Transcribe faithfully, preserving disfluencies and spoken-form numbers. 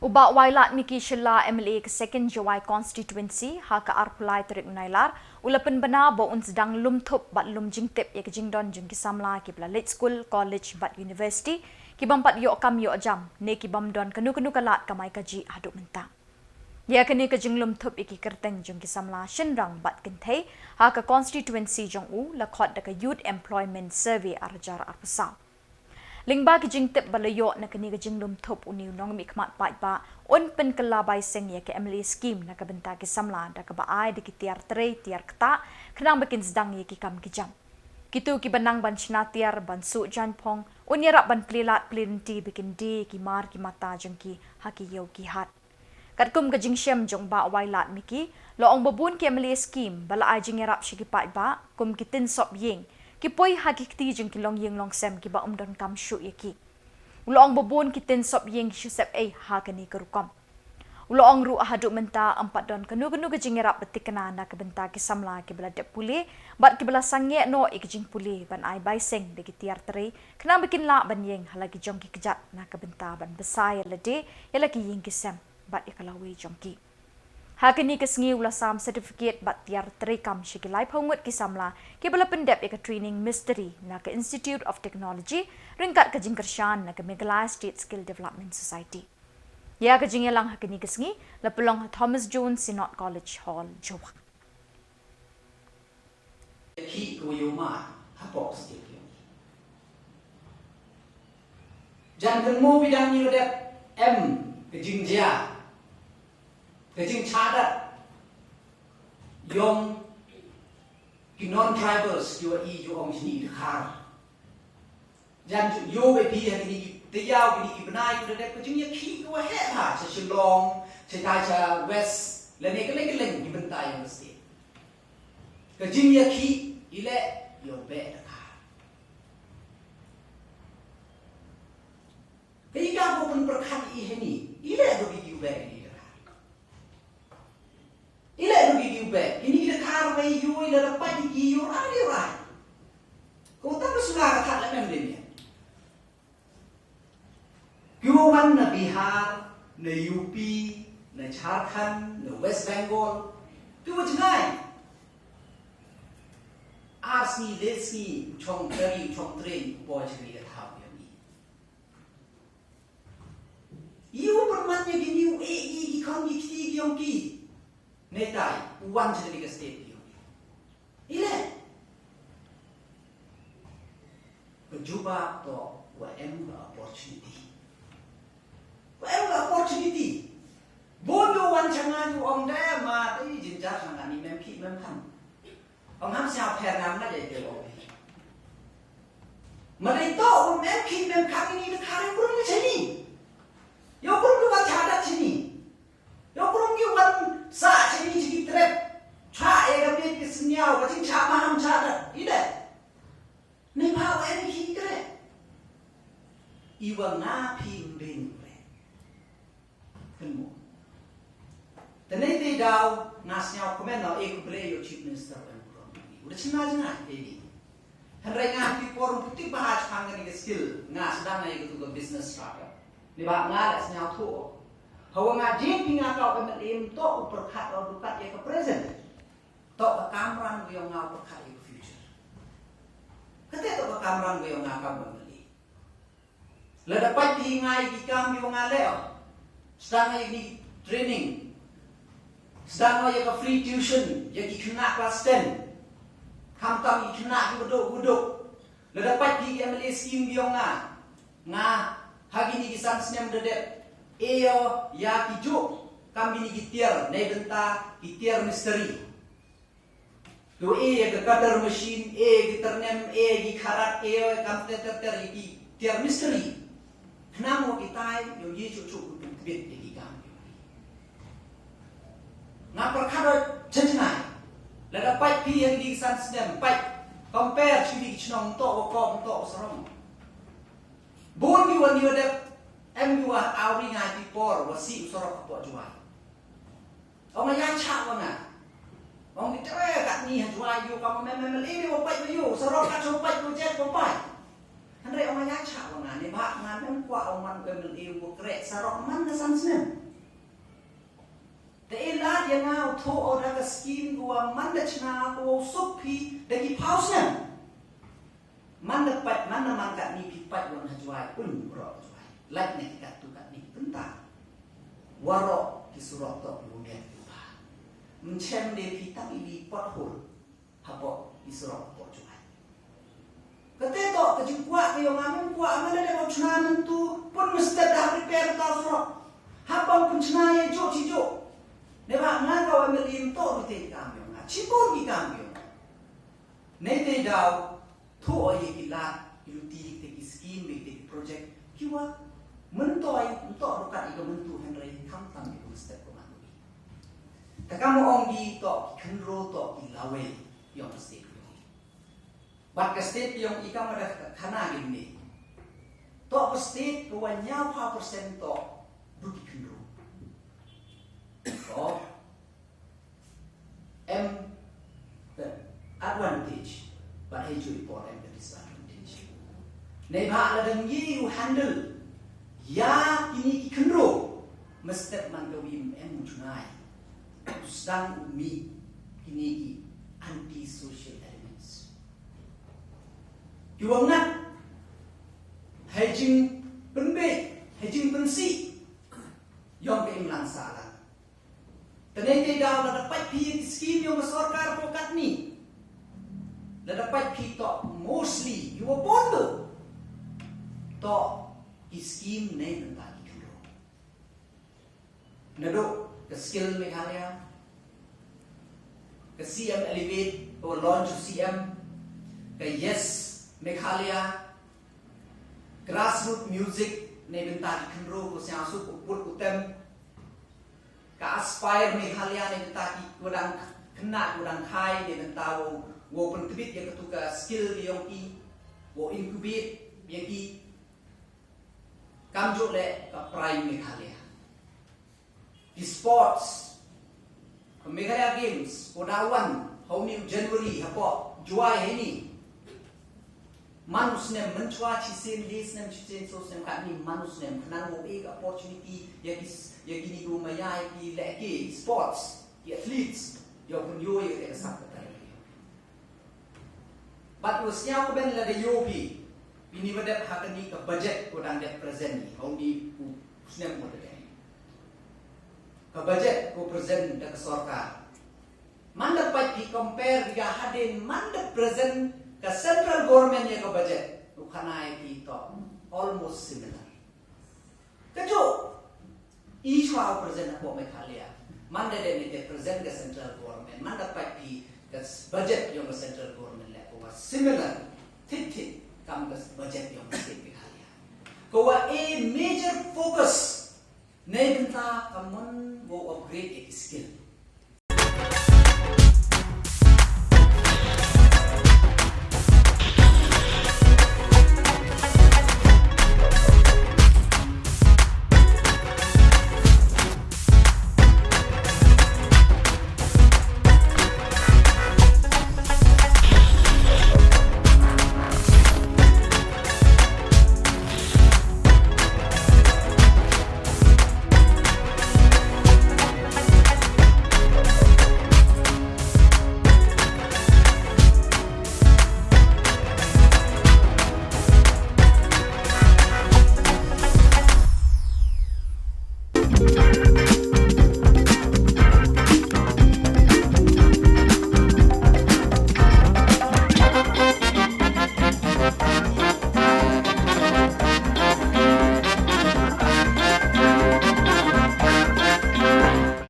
U Bah Wailadmiki Shylla, M L A ka Second Jowai Constituency, ha ka arphew lai tarik u Nailar, u la pynbna ba un sdang lum thup bad lum jingtip ïa ka jingdon jong ki samla kiba la leit skul, college bad university, ki bym pat ïoh kam ïoh jam, ne ki bym don kano kano ka lad kamai kajih haduh mynta. Ïa kane ka jinglum thup ïa ki kyrteng jong ki samla shynrang bad kynthei ha ka constituency jong u la khot da ka Youth Employment Survey ar hajar arphew saw. Lyngba ki jingtip ba la ïoh na kane ka jinglum thup, une u nongmihkhmat paidbah un pynkylla baiseng ïa ka M L A scheme na ka bynta ki samla da kaba ai da ki tiar trei tiar ktah khnang ba kin sdang ïa ki kam ki jam. Kito kiba nang ban shna tiar ban suh jaiñphong, un ïarap ban plie lad plie lynti ba kin die ïa ki mar ki mata jong ki ha ki ïew ki hat. Katkum ka jingshem jong Bah Wailadmiki, la ong ba bun ki M L A scheme ba la ai jingïarap sha ki paidbah kum ki tin sop ïing, ki poi ha ki kti jong ki longïing longsem kiba ym don kam shuh ïa ki. U la ong ba bun ki tin sop ïing ki shu sep ei ha kane ka rukom. U la ong ruh haduh mynta ym pat don kano kano ka jingïarap ba thikna na ka bynta ki samla kiba la dep pule bad kiba la sangeh noh ïa ka jingpule ban ai baiseng da ki tiar trei khnang ba kin lah ban ïeng ha la ki jong ki kjat na ka bynta ban bsa ïa lade, ïa la ki ïing ki sem bad ïa ka lawei jong ki. Ha kane ka sngi u la sam certificate bad tiar treikam sha ki laiphew ngut ki samla kiba la pyndep ïa ka training mistri na ka Institute of Technology ryngkat ka jingkyrshan na ka Meghalaya State Skill Development Society. Ïa ka jingïalang ha kane ka sngi la pynlong ha Thomas Jones Synod College Hall, Jowai. Ki ko yoma ha pok stil ki. Jan kan mo bidang ni dep em ka jingjia, ka jingchadat yong ki non-tribals, yo i yo ong sini khar. Jan ju yo be pi ha kini ki tayau kini ki benai ku dep ka jingïakhih ka wa heh ha cha Shillong, cha tai cha West, lane ka leng ka leng ki bentai yong state. Ka jingïakhih i leh yo be da ka. Ka i ka ko pun perkhat i heni, i leh do ki ki u be ni da ka. I leh ruh ki ki u beh. Ini ki dkhar wei ïoh i la dapat ki ïoh rai rai. Ko ta ka sula ka thad la mem dei mem. Ki u wan na Bihar, na U P, na Jharkhand, na West Bengal. Ki u jngai. Ar sngi le sngi u chong tari u chong train u poi chini ka thaw ïa mi. Ïa u pynman ïa kine u eh ïa ki kham ki kti ki ong ki. Netai u wan sha kane ka state ki ong ki. Ile. Ka jubab to wa em ka opportunity. Wa em ka opportunity. Bun ïa u wan sha nga ïa u ong de ma dei jynjar sha nga ni mem ki mem kham. Ong ham sñiaw pher ngam nga jai te ong. Ma dei to um em ki mem khang ini de khare kurum ni chini. Yo kurum ki wan chadat chini. Yo kurum ki wan sa chini chiki trep. Cha e ga met ki sñiaw ka ching cha ma ham chadat. Ide. Ni pa wa em ki kre. Iwa nga phi mbin kre. Kynmaw. Te nei te daw nga sñiaw kmen na e khublei ïa u Chief Minister em khublei. U da chynna jngai te ni. Hynrei nga ha ki por putih bha chpang kani ka skill nga sdang na ïa katu ka business startup. Ni ba nga la sñiaw thu. Hawa nga jin phi nga ka em em to u pyrkhat u dukat ïa ka present. To ka kamran ïa nga u pyrkhat ïa ka future. Kate to ka kamran ïa nga kam em em. Lada pait phi nga ïa ki kam ïa nga leh. Sdang ïa ki training. Sdang ïa ka free tuition ïa ki khynnah class ten. Khamtam ïa ki khynnah ki baduk baduk. Lada pait phi ki M L A scheme ïa nga. Nga ha kini ki san snem da dep. Ïa ïa ki juk kam kini ki tiar nei bynta ki tiar misteri. Yo e ïa ka cutter machine, e ïa ki tyrnem, e ïa ki kharat, e ïa kam ter ter ter ïa ki tiar mistri. Khnang wa kitai yo ye chuh chuh ku tbit ïa ki kam. Nga pyrkhat da chynai. Lada pait phi ïa ki san snem pait. Compare chu ki chnong to wa ko to wa sarong. Bun ki wan ïa dep em ki wa awri nga ki por wa si u sarok ka po juai. Ong ïa cha wa nga. Ong ki tre kat ni ha jua yu ka ma mem mem le ni wa pai wa yu. Sarok ka chu pai wa jet wa pai. Hynrei ong ïa chah wa nga ne ba nga mem kwah ong man ka M L A u kreh sarok man ka san snem. Te i lad ïa nga u thoh o da ka skim wa man da chna ko u suk phi da ki phaw snem. Man da pat man da man kat ni phi pat wan ha Jwai un bro Jwai. Lad ne ki kat tu kat ni pynta. Warok ki surok tok lu ngen tu ba. Mchem de phi tang i li pot hol. Hapoh i surok hapoh Jwai. Kate to ka jingkwah ka yong nga mem kwah nga lade ba chna myntu pun mesti da repair ka surok. Hapang pun chna ye jo chi jo. Ne ba nga ka wa mel im to rute kam yong nga. Chi pun ki kam yong nga. Ne te daw thu o ye ki lad i luti te ki scheme te ki project ki wa myntoi mynto rukat i ka myntu hynrei kam tam i ka mesti ko mantu. Te kam ong ki to ki khynro to ki lawei yong ka state yong i. Bad ka state yong i kam ada khana gin ni. To ka state ko wa nyaw pha percent to du ki khynro. To em the advantage bad hei jui por em the disadvantage. Nei ba la dang yi u handle ya kini ki khynro mesti man ka wim em u chunai. Sdang u mi kini ki anti-social elements. Ki wa ngat hei jing pynbeit hei jing pynsi yong ka imlang salang. Tene te daw la da pait phi ki scheme yong ka sorkar ko katni. La da pait phi to mostly you were born to. To ki scheme nei nanta ki khynro. Nado ka skill Meghalaya, ka C M Elevate, ka launch C M, ka Yes Meghalaya, grassroot music, ne bynta ki khynro ko siang suk u put u tem, ka Aspire Meghalaya ne bynta ki wadang kena wadang khai ne bynta wo wo pyntbit ya katu ka skill yong ki, wo incubate ya ki, Kamjooh le ka Prime Meghalaya, ki sports, ka Meghalaya Games, ko da wan ha u ni u January hapoh Jowai heini. Man u snem, man chwa chi sien, le snem, chi sien, so snem, katni man u snem, khnang u e ka opportunity ya ki, ya kini ki maya, ya ki lehke sports, ki athletes, ya u pynyoh ya ka sap ka tarik. Bad u sñiaw kmen lada ïoh phi, phi ni ba dep ha kani ka budget ko dang dep present ni, ha u ni u snem ko dep. Ka budget ko present da ka sorkar. Man da pait phi compare ïa hadien man da present ka central government ïa ka budget. U khana ïa phi to almost similar. Ka jooh. I chwa u present hapoh Meghalaya. Man da dei ne te present ka central government. Man da pait phi ka s-, budget yong ka central government le ko wa similar. Thit thit kam ka s-, budget yong ka state Meghalaya. Ko wa a major focus nei bynta ka mon wo upgrade ïa ki skill.